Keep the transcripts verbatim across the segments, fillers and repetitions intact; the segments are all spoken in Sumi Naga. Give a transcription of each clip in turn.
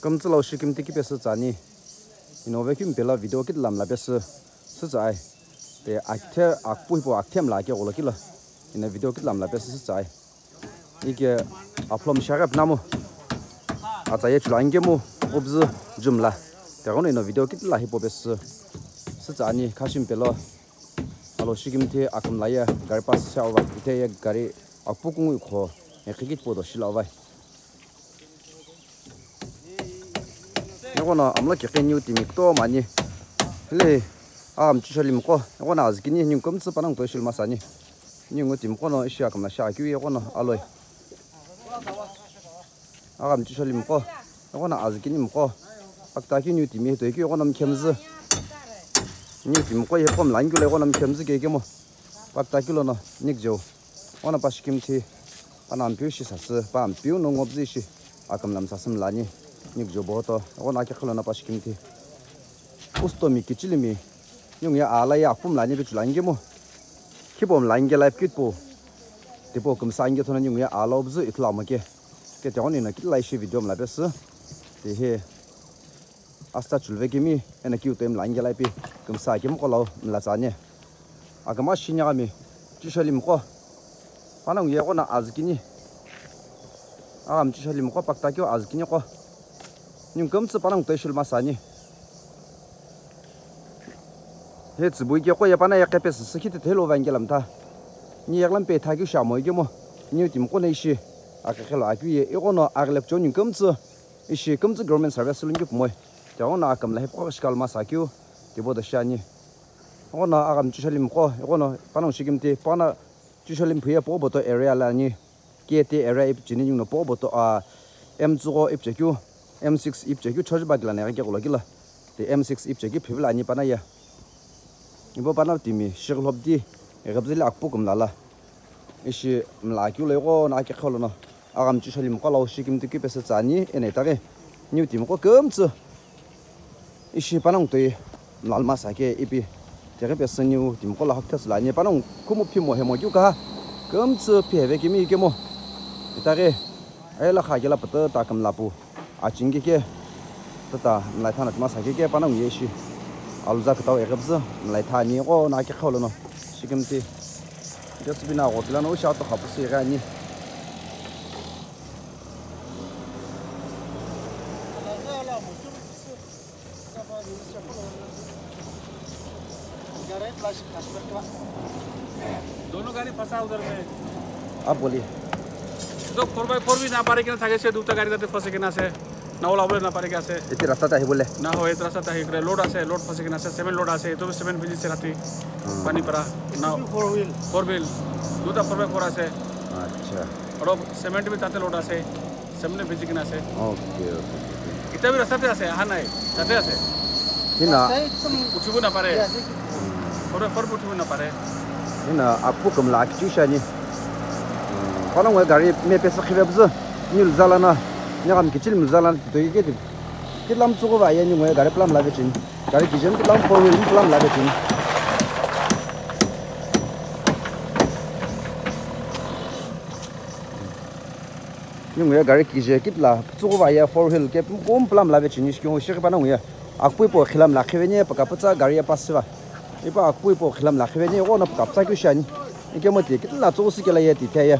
Kümtsü lo shikimthi kipesü tsüani. Ino vekeu mpe lo video kitila mla pesü sütsü ai. Te akthe akpu hipau akthe mla ake gholo kilo. Ino video kitila mla pesü sütsü ai. Ike aphlo mshaghe pnamu. Atsa ye chula ingemu ubzu jumla. Te ghono ino video kitila hipau pesü sütsü ani khashi mpe lo. Alo shikimthi akümla ye gari pass se ova. Ithe ye gari akpu kungu ikho. Ekhi kitpo do shila ovai. Eghono amlo kekhe niu timi kutomo ani. Hile, aghamchu shali mqo. Eghono azükini niu kümtsü panongu toi shulu masani. Niu ngu timi qono ishi akümla shi akeu eghono aloi. Aghamchu shali mqo. Eghono azükini mqo. Pakta keu niu timi toi keu eghono mkhemzü. Niu timi qo ye qo mla ngilo eghono mkhemzü kekemo. Pakta keu lono nikjeu. Ono pa shikimthi, pana Ampeu shi sasü, pa Ampeu no ngobzü ishi, akümla msasü mlani, nikjo bohoto, ono akekhe lono pa shikimthi. Ustomi kichilimi, ningu ye ala ye akpu mlani pe chula ingemu. Khipo mla inge life kitpo. Tipo kümsa inge thono ningu ye ala obzü ithulu amo ke. Ke te ono ino kitila ishi video mla pesü. Te he. Asta chulve kemi, eno kiu toi mla inge life kümsa kemi qo lo mla tsüani. Aküma shinyagami, chushali mqo. Panongu ye qo no azükini. Aghamchu shali mqo pakta keu azükini qo. Niu kümtsü panongu toi shulu masani. He tsübui ke qo ye pana ye qepe süsü khitithe lo vangela mtha. Ni yeglam pe tha keu shamo igemo. Niu timi qo no ishi. Akekhe lo akeu ye, eghono aghlep choni kümtsü. Ishi kümtsü government service lungkeu pumoi. Te ghono akümla hipau shikalo masa keu, tipo do shiani. Ghono aghamchu shali mqo, ghono panongu shikimthi, pana chu shali mphuye Poboto area la ani. K T area ipi cheni ningu no Poboto, a, M tsügho ipi chekeu, M six ipi chekeu, Church Bagh la neghi keghulo kila. Te M six ipi chekeu phivila ani pana ye. Ibo pana timi, shighulhopdi, eghebzili akpu kümla la. Ishi mla akeu lo ighono akekhe lono. Aghamchu shali mqo lo shikimthi kipesü tsüani, eno itaghi niu timi qo kümtsü. Ishi panongu toi mla masa ke ipi. Tighi pesü niu timi qo lo hakthesü lani panongu khumu phimo hemo keu kaha. Kümtsü phiheve kemi ikemo. Itaghi, ayela kha kela pütü ta kümla pu. Achingi ke, tata mlai thana tuma saki ke panongu ye ishi. Aluza kütau eghebzü, mlai thani ghono akekhe lono. Shikimthi. Just bina gho tilano ushi ato khapusi ighi ani. दोनों गाड़ी फंसा उधर में। आप बोलिए। तो four by four भी ना पारे के ना था, कैसे दूसरा गाड़ी जाते फंसे के ना से, ना ओला बोले ना पारे के से। এতে ৰাস্তাত আহিবলে। না হয়, এতে ৰাস্তাত আহি লোড আছে, লোড ফসে কিনা আছে, সিমেন্ট লোড আছে, এতে সিমেন্ট ভিজি আছে ৰাতি। হুম। পানী পৰা, না। Four wheel. Four wheel. দুটা ফ'ৰ বাই ফ'ৰ আছে। আচ্ছা। আৰু সিমেন্ট বি তাতে লোড আছে। সিমেণ্ট ভিজি কিনা আছে। Okay, okay, okay. এতিয়া বি ৰাস্তাতে আছে, অহা নাই, তাতে আছে। কি না? ৰাস্তাই একদম উঠিব নাপাৰে। ঠিক আছে। ফ'ৰ বাই ফ'ৰ উঠিব নাপাৰে। Ina akpu kümla akichiu shiani. Panongu ye gari me pesü khive püzü. Ni lüzalana. Ni kam kichili mlüzalana. Toi ke ti. Kitlam tsuku va ye ningu ye gari plam la vechini. Gari kijen kitlam four wheel kitlam la vechini. Ningu ye gari kije kitla tsuku va ye four wheel ke kum plam la vechini shikyo shikhi panongu ye. Akpu ipo khilam la khiveni paka putsa gari ye pasiva. Ipa akpu ipo khilam la khiveni, ghono pukapsa keu shiani. Ikemo ti kitila tsughusü kela ye ti the ye.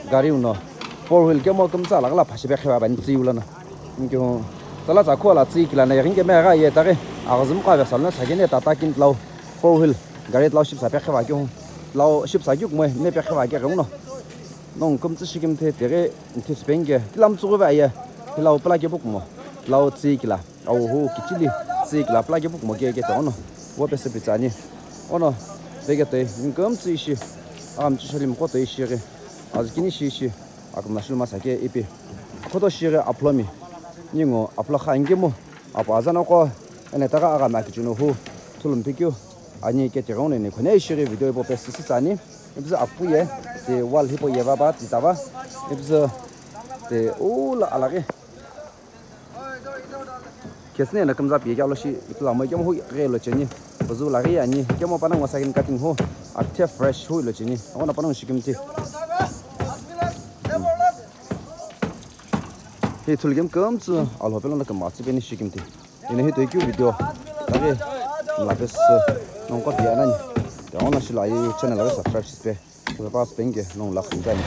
Gari uno four wheel kemo kümtsa alaghi la phashipe khiva bani tsiu lono. Ikemo tsala tsa khuala tsi kila na yeghi keme gha ye taghi. Aghazim kha ve salno sakene tata kin tlau four wheel gari tlau shipsa pe khiva keu. Tlau shipsa keu kumoi me pe khiva keu ghono. Nongu kümtsü shikimthe tighi nthisüpeni ke. Tilam tsughu ve aye. Tilau pula kepu kumo. Tilau tsi kila. Au hu kichili tsi kila pula kepu kumo ke ke tono. Wo pesü pitsani. Ono veke toi, ningu kümtsü ishi. Aghamchi shali mqo toi ishi ghi. Azükini ishi ishi. Akumla shulu masa ke ipi. Khoto shi ghi aplomi. Ningu aplo kha ingemu. Apu azano qo, eno itaghi aghami akichunu hu, thulumpikeu, ani ke tighengu nini khune ishi ghi video hipau pesü süsü ani, ipuzü akpu ye, ti wall hipau yeva ba, ti tava, ipuzü, ti ula alaghi. Kesüne na kümza pi ye kya lo shi, ipula mo kemu hu ghi lo cheni, puzu laghi ani, kemu panongu second cutting hu, akthe fresh hu lo cheni, ono panongu shikimthi. Hi ithulu kemu kümtsü Alhou pelo no kümtsü peni shikimthi. Eno hi toi keu video laghi mla pesü nongu kau piye nani. Tighenguno shilo aye channel laghi subscribe shipe. Kupe pa spenge nongu lakhi mtani.